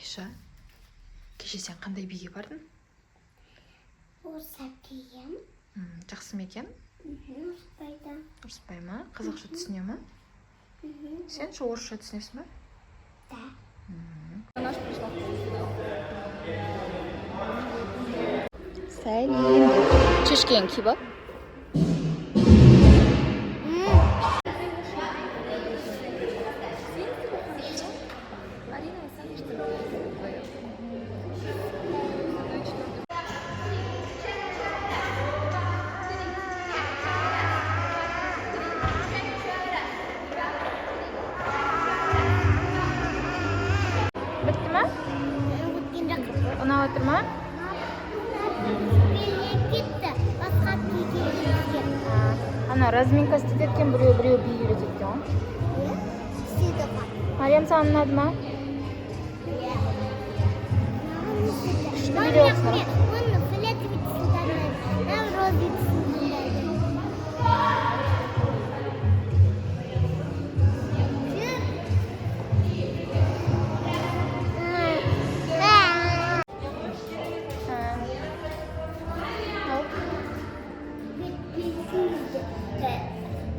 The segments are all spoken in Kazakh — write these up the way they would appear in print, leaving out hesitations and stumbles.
Айша, кеше сен қандай биге бардың? Орысша кием. Жақсы ма екен? Ұрыспайды. Ұрыспай ма? Қазақша түсіне ма? Мхм. Сен ше, орысша түсінесің ба? Да. Наш пришла. Сәлем. Чешкен киіп ал. Бітті ма? Өткен жоқ. Ұнап отыр ма? Билеп кетті. Басқа биге кеткен. Ана разминка істетеді екен біреу, біреу би үйретеді екен ғой. Иә? Істеді ғой. Мариям, саған ұнады ма? Иә. Маған істеді. Күшті Маған билеп отырсыңдар. мен оны фиолетовый түсін таңдадым. Мен розовый түсін таңдадым. Жүр. Ал.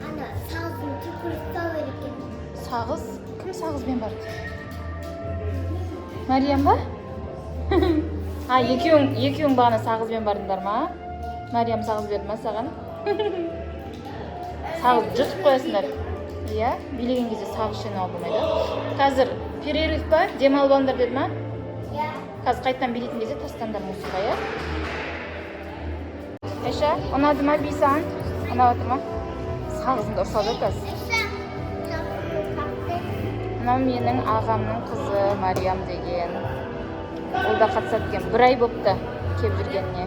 Ана сағыздың түкіріп тастау керек екен. Сағыз? Кім сағызбен барды? Мариям ба? А, екеуің бағана сағызбен бардыңдар ма? Мариям сағыз берді ма саған? Сағыз жұтып қоясыңдар. Иә, билеген кезде сағыз шайнауға болмайды. Қазір перерыв па? Демалып алыңдар деді ма? Иә. Қазір қайтадан билейтін кезде тастаңдар мусорға, иә? Айша, ұнады ма би саған? Ұнап отыр ма? Сағызыңды ұрсады қазір. Айша, сағыз. Мынау менің ағамның қызы Мариям деген. Ол да қатысады екен. Бір ай бопты келіп жүргеніне.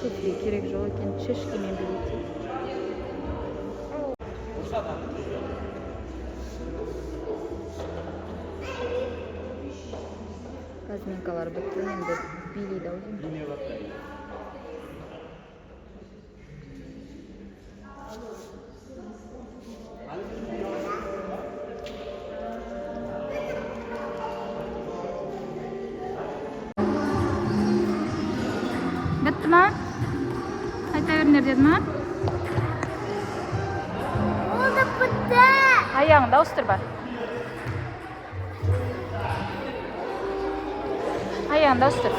Туфли керек жоқ екен, чешкамен билейді. Разминкалар бітті, енді билейді ау деймін. Бітті ма? Қайта беріңдер деді ма? Болды, бітті. Аяғыңды ауыстыр бар. Аяғыңды ауыстыр.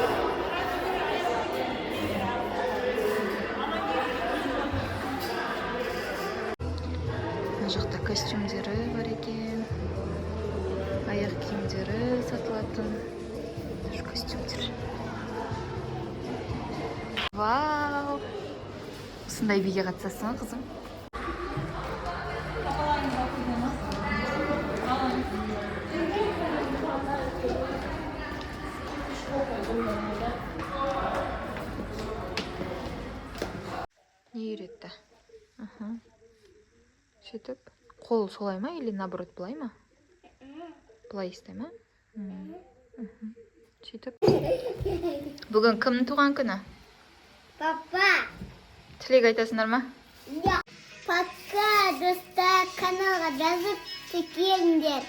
Мына жақта костюмдері бар екен. Аяқ киімдері сатылатын. Тоже костюмдер. Вау! Осындай биге қатысасың ба, қызым? Не үйретті? Аха. Сөйтіп, қол солай ма или наоборот былай ма? Былай ұстай ма? Сөйтіп. Бүгін кімнің туған күні? Папа. Тілек айтасыңдар ма? Иә. Пока, достар, каналға жазып тіркеліңдер.